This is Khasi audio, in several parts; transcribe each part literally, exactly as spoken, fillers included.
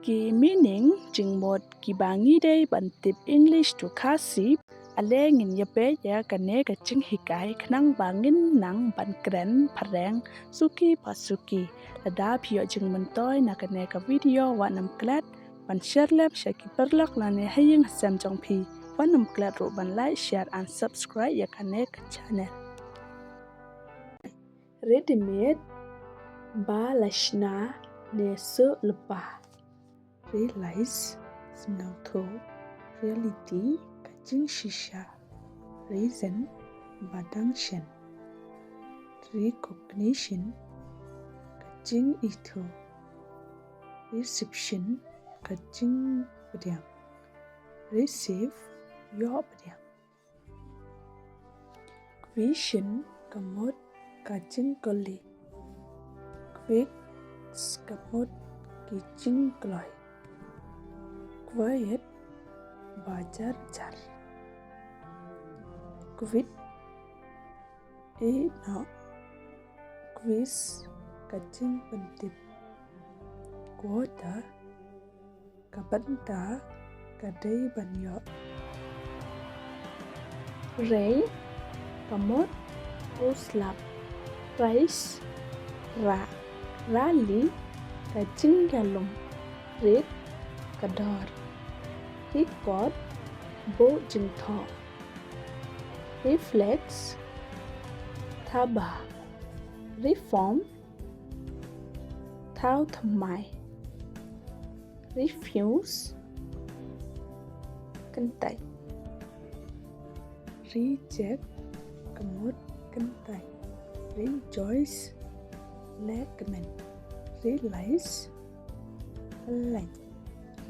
Ki meaning jingmut kiba ngi dei ban tip English to Khasi. Ale ngin ïa peit ïa kane ka jinghikai khnang ba ngin nang ban kren phareng suki pa suki. Lada phi ïoh jingmyntoi na kane ka video, wat nym klet ban share lem sha ki paralok lane ha ïing ha sem jong phi. Wat nym klet ruh ban like, share and subscribe ïa kane ka channel. Ready made ba la shna ne suh lypa. Realize, sngewthuh. Reality, ka jingshisha. Reason, ba dang shen. Recognition, ka jingithuh. Reception, ka jingpdiang. Receive, ïoh pdiang. Question, ka mut ka jingkylli. Quirks, ka mut ki jingkloi. Quiet, ba jar jar. Quit, ïeh noh. Quiz, ka jingpyntip. Quarter, ka bynta ka dei ban ïoh. Rei, ka mut u slap. Rise, rah. Rally, ka jingïalum. Read, ka dor. Record, buh jingthoh. Reflex, thaba. Reform, thaw thymmai. Refuse, kyntait. Reject, ka mut kyntait. Rejoice, lehkmen. Realize, pynlait.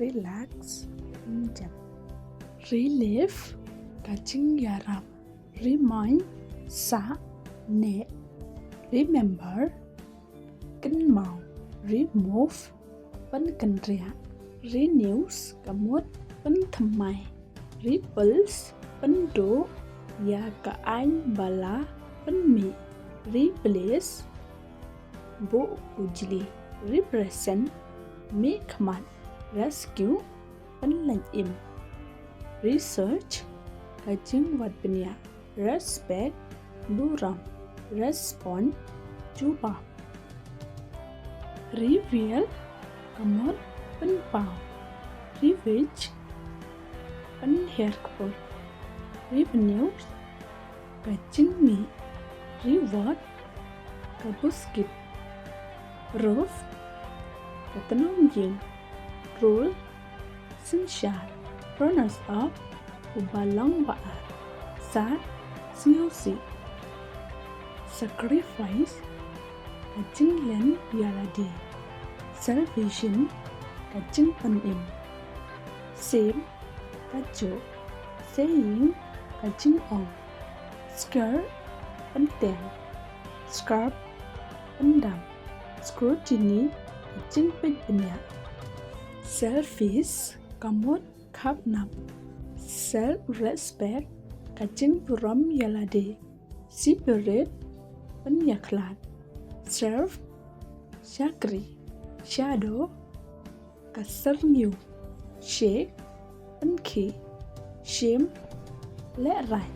Relax, pynjam. Relief, ka jingïarap. Remind, sah, neh. Remember, kynmaw. Remove, pynkynriah. Renews, ka mut pynthymmai. Repulse, pynduh ïa ka aiñ ba la pynmih. Replace, buh kujli. Represent, mihkhmat. Rescue, pynlait im. Research, ka jingwad bniah. Respect, burom. Respond, jubab. Reveal, ka mut pynpaw. Ravage, pynhiar kput. Revenue, ka jingmih. Reward, ka buskit. Roof, ka tnum ïing. Rule, synshar. Runners up, uba long ba ar. Sad, sngewsih. Sacrifice, ka jinglen ïalade. Salvation, ka jingpynim. Same, kajuh. Saying, ka jingong. Scare, pyntiang. Scrub, pyndam. Scrutiny, ka jingpeit bniah. Selfish, ka mut khapnap. Self-respect, ka jingburom ïalade. Separate, pynïakhlad. Serve, shakri. Shadow, ka syrngiew. Shake, pynkhih. Shame, lehraiñ.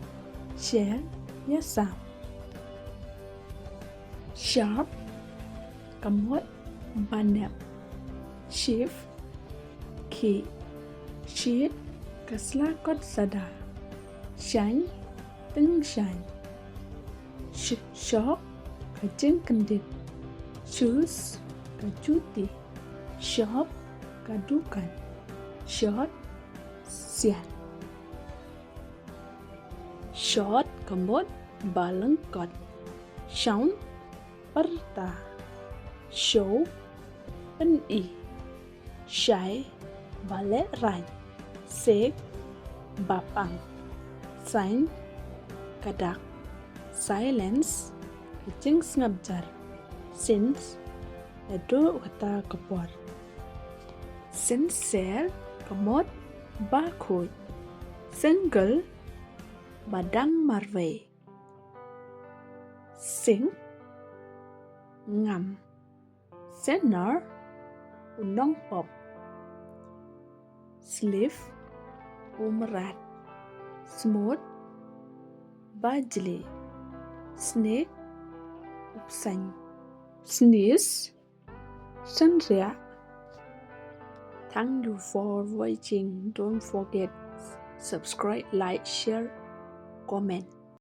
Share, ïasam. Sharp, ka mut banep. Shave, khih. Shade, ka sla kot sada. Shine, tyngshaiñ. Sh-, shock, ka jingkyndit. Shoes, ka juti. Shop, ka dukan. Short, sian. Short, ka mut ba lyngkot. Shown, pyrta. Show, pyni. Shy, ba lehraiñ. Shake, ba pang. Sign, ka dak. Silence, ka jingsngap jar. Since, naduh kata ka por. Sincere, ka mut ba khuid. Single, ba dang marwei. Sink, ngam. Sinner, u nongpop. Sleeve, u mrad. Smooth, ba jli. Snake, u bseiñ. Sneeze, synriah. Thank you for watching. Don't forget subscribe, like, share, comment.